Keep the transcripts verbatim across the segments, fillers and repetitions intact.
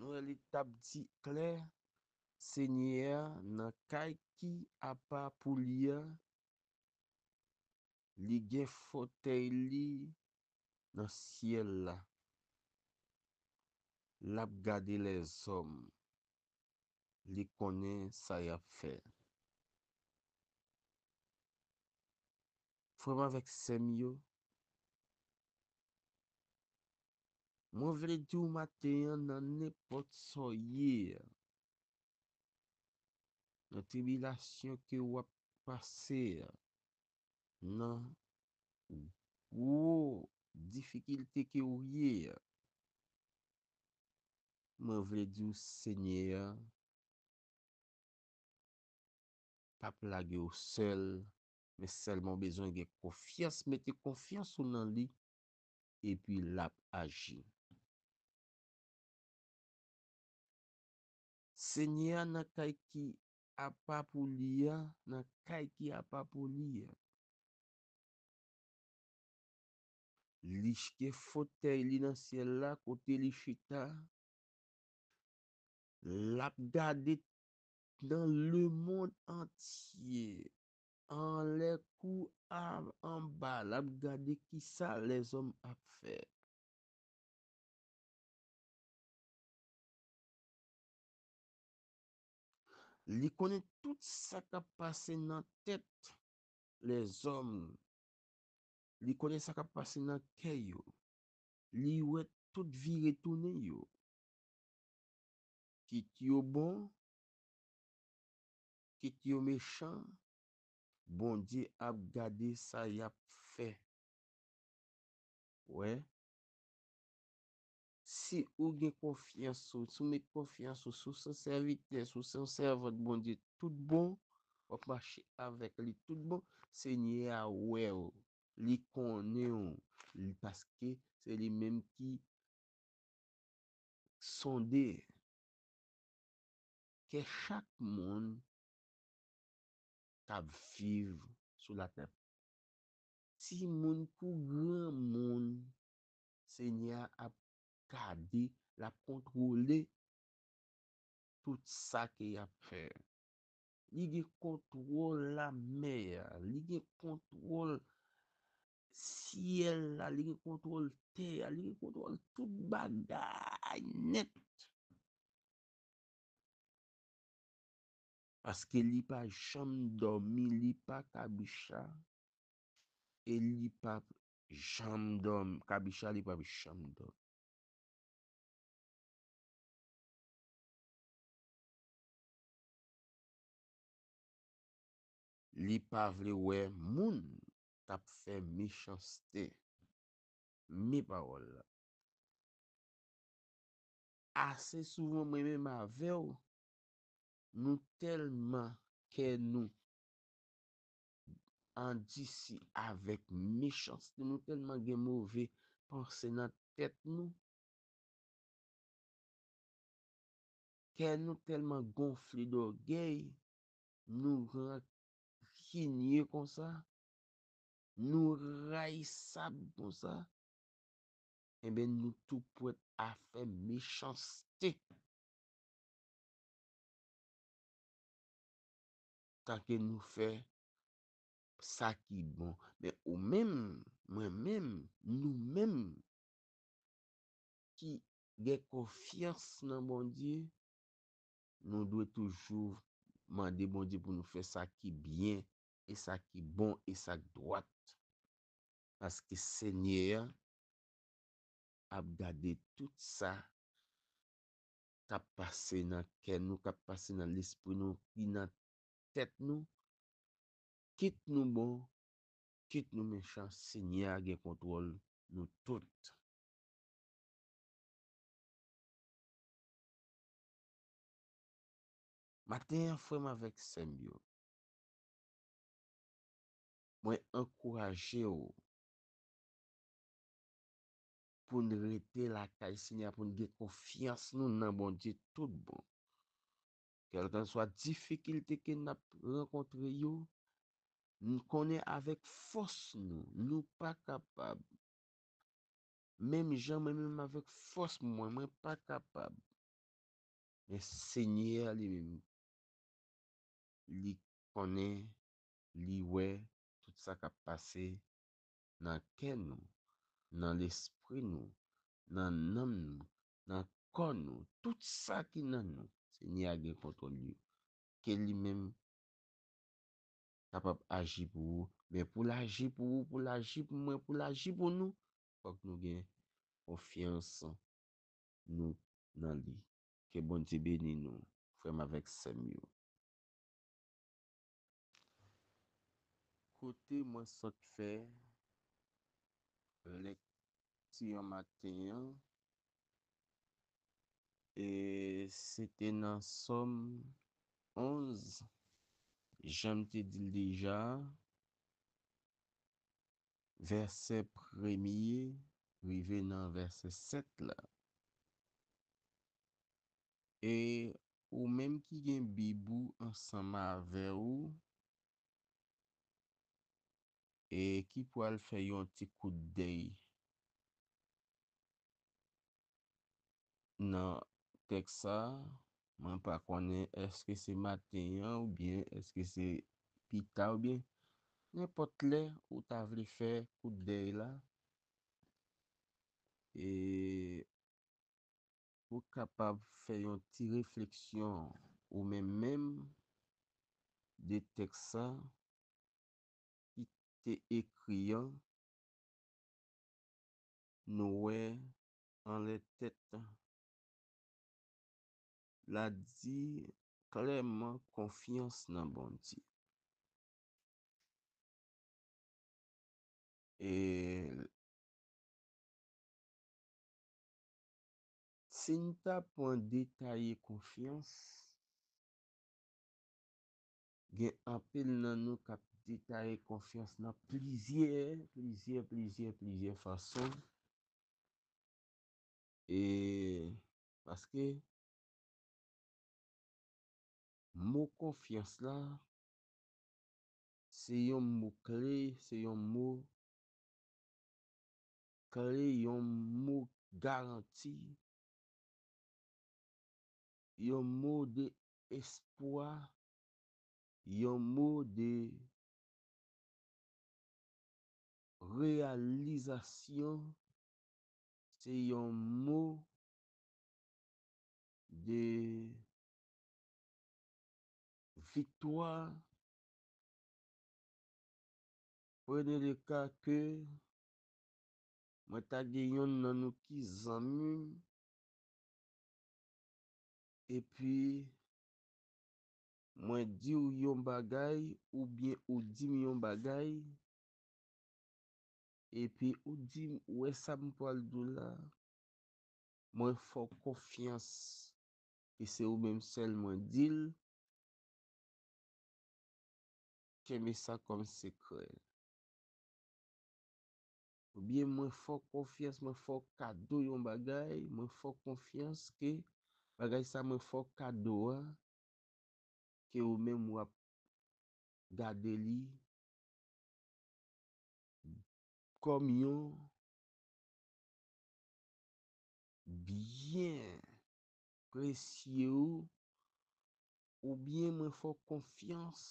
Nou wè li t ap di klè, Senyè a nan kay ki apa pou li a, li gen fotèy li nan syèl la. L ap gade lèzòm. Li konnen sa y ap fè. Frè m avèk sè m yo, mwen vle di w maten an, nan nenpòt sa w ye a, nan tribilasyon ke w ap pase a, nan gwo difikilte ke w ye a, mwen vle di w Senyè a p ap lage w sèl, men sèlman w bezwen gen konfyans, mete konfyans ou nan li, epi l ap aji. Senyè a nan kay ki apa pou li a, nan kay ki apa pou li a. Li gen fotèy li nan syèl la, kote li chita. L ap gade nan lemonn antye, anlè kou a anba, l ap gade kisa lèzòm ap fè. Li konnen tout sa k ap pase nan tèt lèzòm. Li konnen sa k ap pase nan kè yo. Li wè tout vire tounen yo. Kit yo bon, kit yo mechan, Bondye ap gade sa y ap fè. Wè, si ou gen konfyans ou, si w met konfyans ou, si w se yon sèvitè, si w se yon sèvant Bondye tout bon, w ap mache avèk li tout bon, Senyè a wè w, li konnen w, li, paske se li menm ki sonde kè chak moun k ap viv sou latè. Timoun kou granmoun, Senyè a ap gade, l ap kontwole tout sa ke y ap fè. Li gen kontwòl lamè a, li gen kontwòl syèl la, li gen kontwòl tè a, li gen kontwòl tout bagay nèt. Paske li pa janm dòmi, li pa kabicha, e li p ap janm dòmi. Kabicha, li p ap janm dòmi. Li pa vle wè moun k ap fè mechanste. Men pawòl la. Ase souvan, mwen menm avè w, nou tèlman kè nou andisi avèk mechanste, nou tèlman gen move panse nan tèt nou, kè nou tèlman gonfle dògèy, nou rankinye konsa, nou rayisab konsa, enben, nou tou prèt a fè mechanste. Tanke nou fè sa ki bon. Men ou menm, mwen menm, nou menm ki gen konfyans nan Bondye, nou dwe toujou mande Bondye pou nou fè sa ki byen, e sa ki bon, e sa k dwat. Paske Senyè a ap gade tout sa k ap pase nan kè nou, k ap pase nan lespri nou, ki nan tèt nou, kit nou bon, kit nou mechan, Senyè a gen kontwòl nou tout. Maten an, frè m avèk sè m yo, mwen ankouraje w pou n rete lakay Senyè a, pou n gen konfyans nou nan Bondye tout bon. Kèlkanswa difikilte ke n ap rankontre yo, n konnen avèk fòs nou, nou pa kapab. Menm jan mwen menm avèk fòs mwen, mwen pa kapab. Men Senyè a li menm, li konnen, li wè tout sa k ap pase nan kè nou, nan lespri nou, nan nanm nou, nan kò nou, tout sa ki nan nou, Senyè a gen kontwòl yo. Ke li menm kapab aji pou ou, men pou l aji pou ou, pou l aji pou mwen, pou l aji pou nou, fòk nou gen konfyans nou nan li. Ke Bondye beni nou, frè m avèk sè m yo. Kote mwen sot fè lèkti an maten an, e se te nan Sòm onz, jan m te di l deja, vèsè premye rive nan vèsè sèt la. E ou menm ki gen Bib ou ansanm avè ou, e ki pral fè yon ti kout dèy nan tèks sa, mwen pa konnen èske se maten an oubyen èske se pita oubyen nenpòt lè ou ta vle fè kout dèy la. E ou kapab fè yon ti refleksyon ou menm menm de tèks sa ki te ekri an, nou wè anlè tèt la di klèman konfyans nan Bondye. E si n ta pran detaye konfyans, gen anpil nan nou k ap detaye konfyans nan plizyè, plizyè, plizyè, plizyè fason. E paske mo konfyans la, se yon mo kle, se yon mo kle, yon mo garanti, yon mo de espwa, yon mo de reyalizasyon, se yon mo de viktwa. Prenez le cas que mwen ta gen yonn nan nou ki zanmi m, epi mwen di w yon bagay, oubyen ou di m yon bagay, epi ou di m, ou wè sa m pral di w la, mwen fè w konfyans ke se ou menm sèl mwen di l, kenbe sa kòm sekrè. Oubyen mwen fè w konfyans, mwen fè w kado yon bagay, mwen fè w konfyans ke bagay sa mwen fè w kado a, ke ou menm w ap gade li kòm yon byen presye ou, oubyen mwen fè w konfyans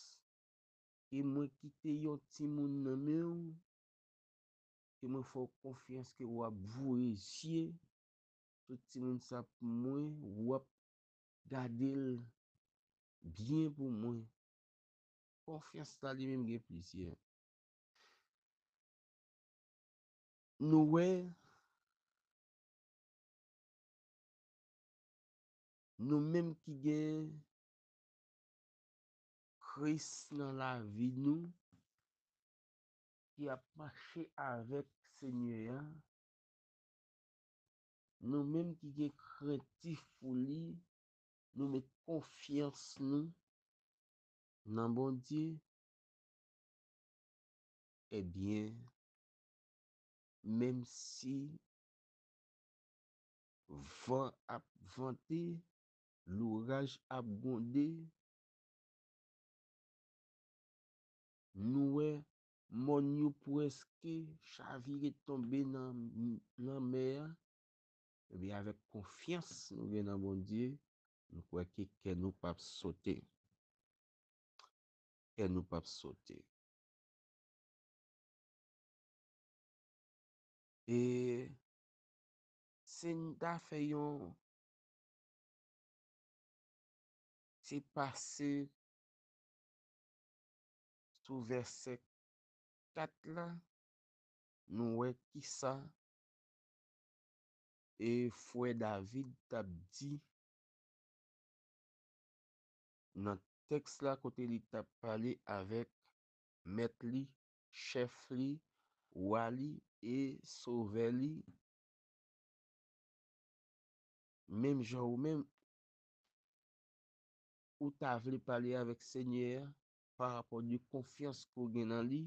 ke mwen kite yon timoun nan men w, ke mwen fè w konfyans ke w ap voye zye sou timoun sa pou mwen, w ap gade l byen pou mwen. Konfyans la li menm gen plizyè. Nou wè, nou menm ki gen Kris nan lavi nou, ki ap mache avèk Senyè a, nou menm ki gen krentif pou li, nou met konfyans nou nan Bondye, ebyen, menm si van ap vante, louraj ap gwonde, nou wè mòn yo prèske chavire tonbe nan lanmè a, ebyen, avèk konfyans nou gen nan Bondye, Nou kwè ke kè nou p ap sote. Kè nou p ap sote. E Seyè ta fè yon ti pase sou vèsè kat la, nou wè kisa e frè David t ap di nan tèks la kote li t ap pale avèk mèt li, chèf li, wa li e sovè li. Menm jan ou menm, ou ta vle pale avèk Senyè a pa rapò de konfyans ke w gen nan li,